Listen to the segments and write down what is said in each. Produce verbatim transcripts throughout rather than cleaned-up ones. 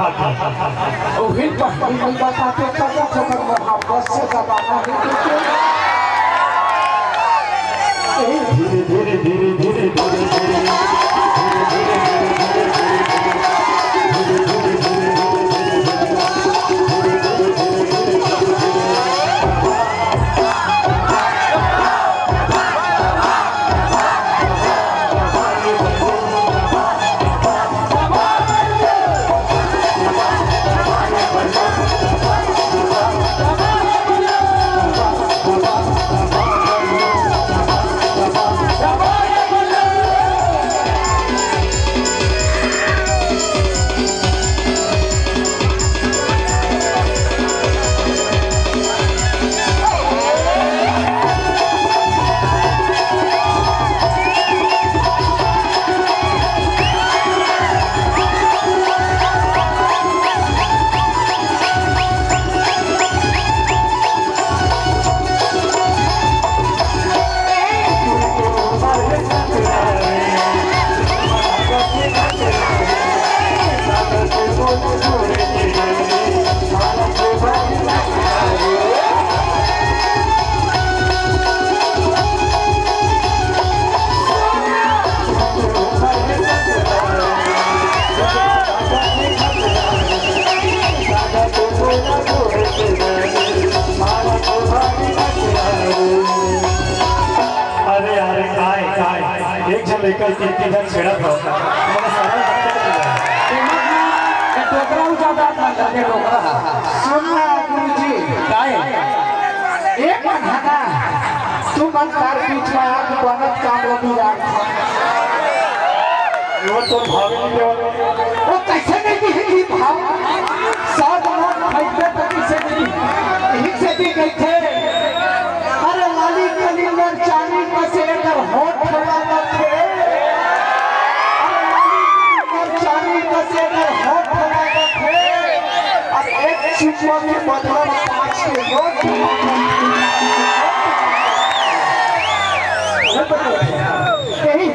ओही पहली में बताते, कजा जबर मोहब्बत से दबाना है तुझे। ए, धीरे धीरे धीरे धीरे धीरे धीरे अरे, अरे, काय, काय? एक झन लइका तीन, तीन झन छेड़त हो। तुम्हारा सरल बच्चा नहीं है। ये डोकरा हो जाता था, करके डोकरा। सुन ना, गुरुजी। काय? एक घंटा तू मन कार बीच में आके बनत काम ला बिगाड़। वो तो भावे नहीं देवत। वो कैसे नहीं दिखेगी भाव? सात लाख खरीदे तो किसे नहीं? यही से भी गई थे। अरे लाली कलिंगर चांदी कसे एकर होठ लागत हे। अरे लाली कलिंगर चांदी कसे एकर होठ लागत हे। अरे एक चुम्मा के बदला में पाँच के नोट। यही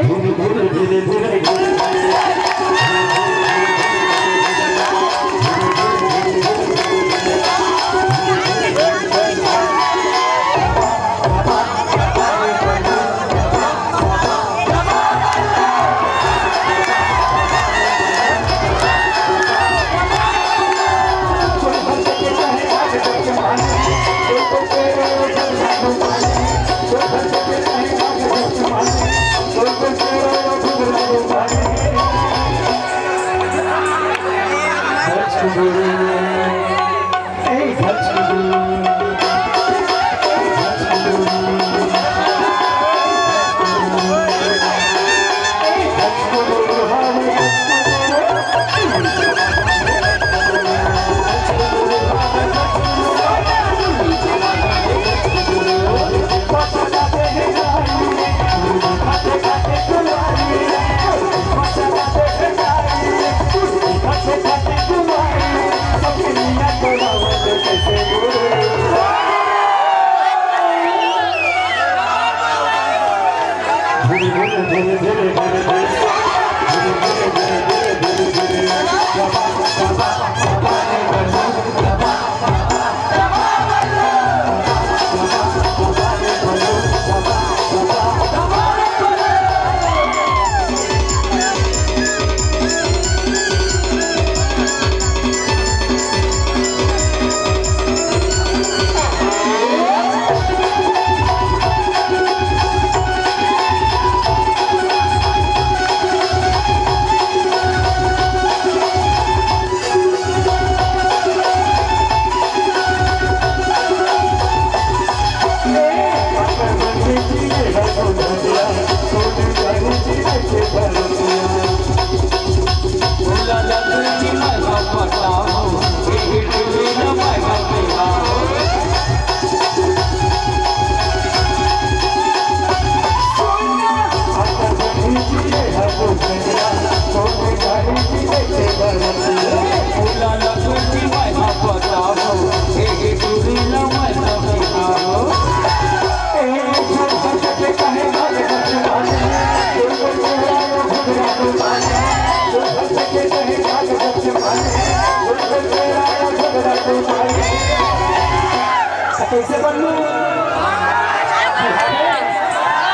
कैसे बन लूं?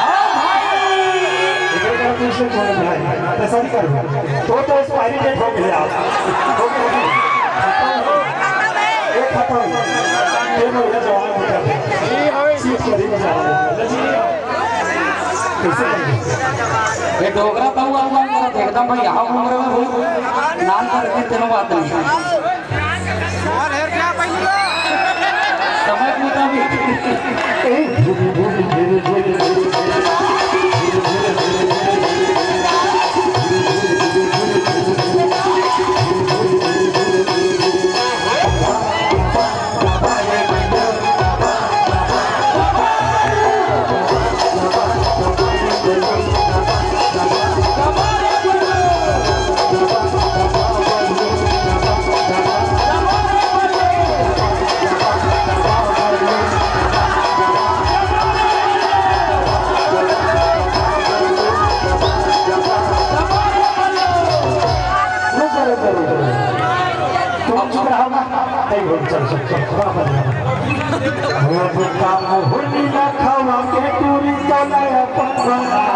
हाँ भाई। एकरे का कुछ नहीं बोले भाई। तो सही कर लो। तो, तो एक्सपायरी डेट हो गया। हो गया। खत्म हो। ए, खत्म। ये बोल रहे जवान बेटा। सीट पर ही बजा रहे हैं। कैसे बन गया? ये डोगरा तो हुआ, हुआ करत एकदम भाई, यहाँ घूम रहे हो, नाम कर दे, तेनो बात नहीं। समय मुताबिक। तुम चुप रहो ना। नहीं, बोल, चल, चल, चल, थोड़ा बदला। अब काम होली ना खावा के टूरी तो नया पकवान।